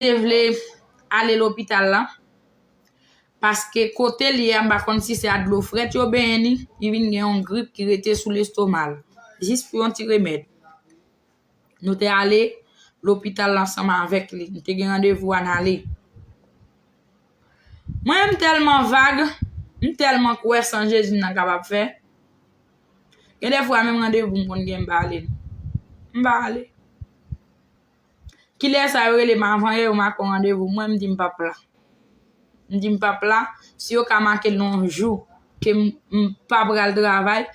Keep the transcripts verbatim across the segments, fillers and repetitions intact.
te vle ale lopital la, paske kote l ye a, m pa konn si se a dlo frèt yo benyen li, li vin gen yon grip ki rete sou lestoma l, jis pou yon ti remèd. Nou te ale lopital la ansanm avèk li. Nou te gen randevou a n ale. Mwen, m tèlman vag, m tèlman kwè san Jezi m nan kapab fè. Gen de fwa, menm randevou m konn gen, m pa ale. M pa ale. Kilè sa yo rele m avan yè, yo make yon randevou, mwen, m di m p ap la. M di m p ap la, si yo ka make l nan yon jou ke m, m pa pral travay.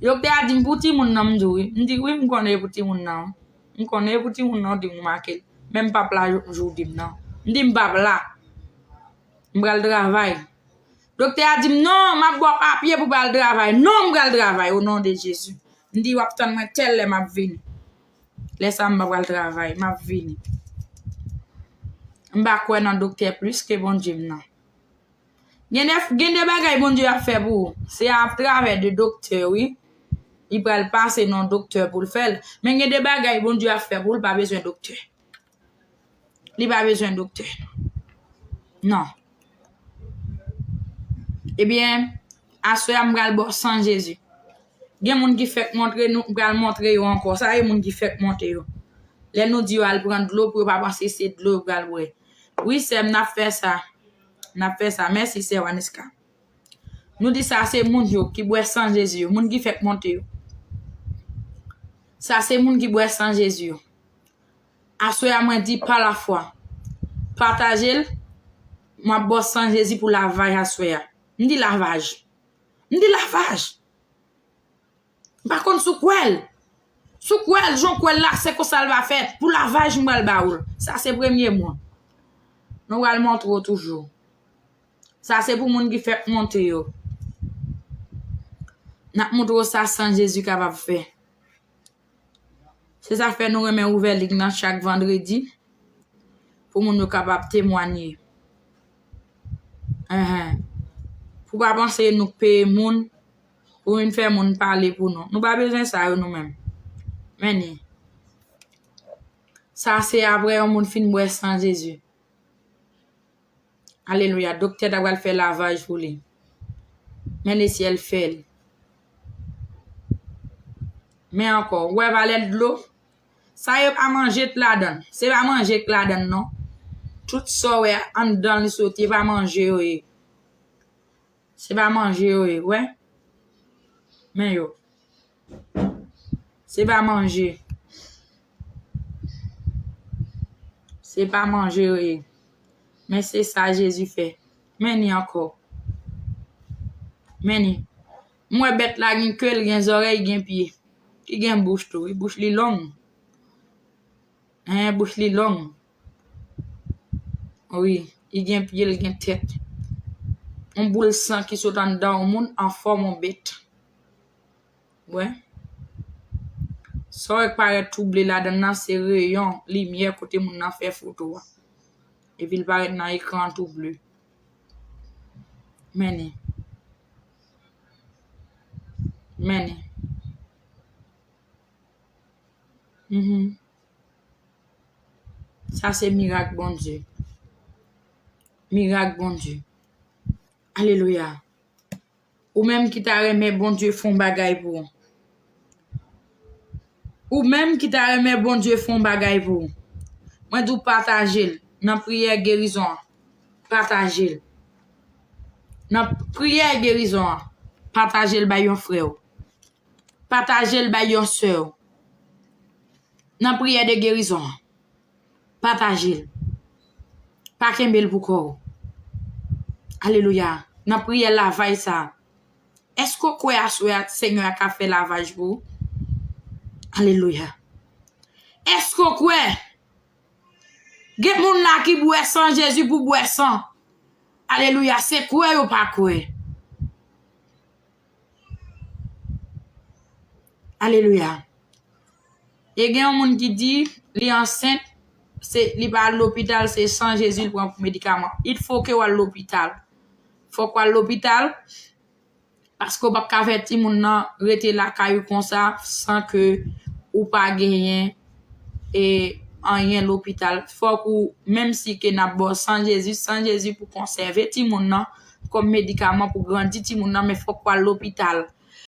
Doktè a di m pou timoun nan, m di wi. M di wi, m konnen e pou timoun nan. M konnen e pou timoun nan, w di m ou make l. Men m p ap la jou, jou w di m nan. M di m p ap la. M pral travay. Doktè a di m non, m ap ba w papye pou w pral travay. Non, m pral travay, o non de Jezi. M di w ap tann mwen tèl lè m ap vini. Lè sa a m pa pral travay, m ap vini. M pa kwè nan doktè plis ke Bondye m nan. Gen de, gen de bagay Bondye ap fè pou ou. Se atravè de doktè, wi. Li pral pase nan doktè pou l fè l. Men gen de bagay Bondye ap fè pou ou, li pa bezwen doktè. Li pa bezwen doktè. Non. Ebyen, aswè a m pral ba w san Jezi. Gen moun ki fèk montre nou, m pral montre yo ankò. Sa e moun ki fèk montre yo. Lè nou di yo al pran dlo pou yo pa panse se dlo yo pral bwè. Wi, sè m, n ap fè sa. N ap fè sa. Mèsi, sè Waneska. Nou di sa se moun yo ki bwè san Jezi yo, moun ki fèk montre yo. Sa se moun ki bwè san Jezi yo. Aswè a, mwen di pa lafwa. Pataje l, m ap ba w san Jezi pou lavaj aswè a. M di lavaj. M di lavaj. M pa konn si w kwè l. Si w kwè l, jan w kwè l la, se konsa l va fèt. Pou lavaj m pral ba ou l. Sa se premye mo. Nou pral montre w toujou. Sa se pou moun ki fèk montre yo. N ap montre w sa san Jezi kapab fè. Se sa k fè nou renmen ouvè lig nan chak vandredi pou moun yo kapab temwanye. Enhen. Pou pa panse nou k peye moun pou vin fè moun pale pou nou. Nou pa bezwen sa yo nou menm. Men ni. Sa se apre yon moun fin bwè san Jezi. Alelouya. Doktè ta pral fè lavaj pou li. Men Lesyèl fè l. Men ankò, ou wè valè dlo? Sa yo pa manje k ladan l. Se pa manje k ladan l non. Tout sa w wè anndan li soti, e pa manje yo ye. Se pa manje yo ye, wè. Men yo. Se pa manje. Se pa manje yo ye. Men se sa Jezi fè. Men ni ankò. Men ni. M wè bèt la gen ke, l gen zòrèy, gen pye. Li gen bouch tou, wi, bouch li long. Hein, bouch li long. Wi, li gen pye, li gen tèt. Yon boul san ki sot anndan yon moun an fòm yon bèt. Wè. Sa w wè k parèt tou ble ladan l nan, se reyon limyè kote moun nan fè foto a. Epi l parèt nan ekran an tou ble. Men ni. Men ni. Mhm. Sa se mirak Bondye. Mirak Bondye. Alelouya. Ou menm ki ta renmen Bondye fè yon bagay pou ou. Ou menm ki ta renmen Bondye fè yon bagay pou ou. Mwen di w pataje l nan priyè gerizon an. Pataje l. Nan priyè gerizon an. Pataje l bay yon frè w. Pataje l bay yon sè w. Nan priyè de gerizon an. Pataje l. Pa kenbe l pou kò w. Alelouya. Nan priyè lavaj sa a. Èske w kwè aswè a Senyè a ka fè lavaj pou ou? Alelouya. Èske w kwè? Gen moun la ki bwè san Jezi pou bwè san. Alelouya. Se kwè yo pa kwè. Alelouya. E gen yon moun ki di li ansent, se, li pa al lopital, se san Jezi l pran pou medikaman. Il fo ke w al lopital. Fòk w al lopital, paske w p ap ka fè timoun nan rete lakay ou konsa san ke ou pa genyen, e, anyen lopital. Fòk ou, menm si ke n ap ba w san Jezi, san Jezi pou konsève timoun nan, kòm medikaman pou grandi timoun nan, men fòk w al lopital.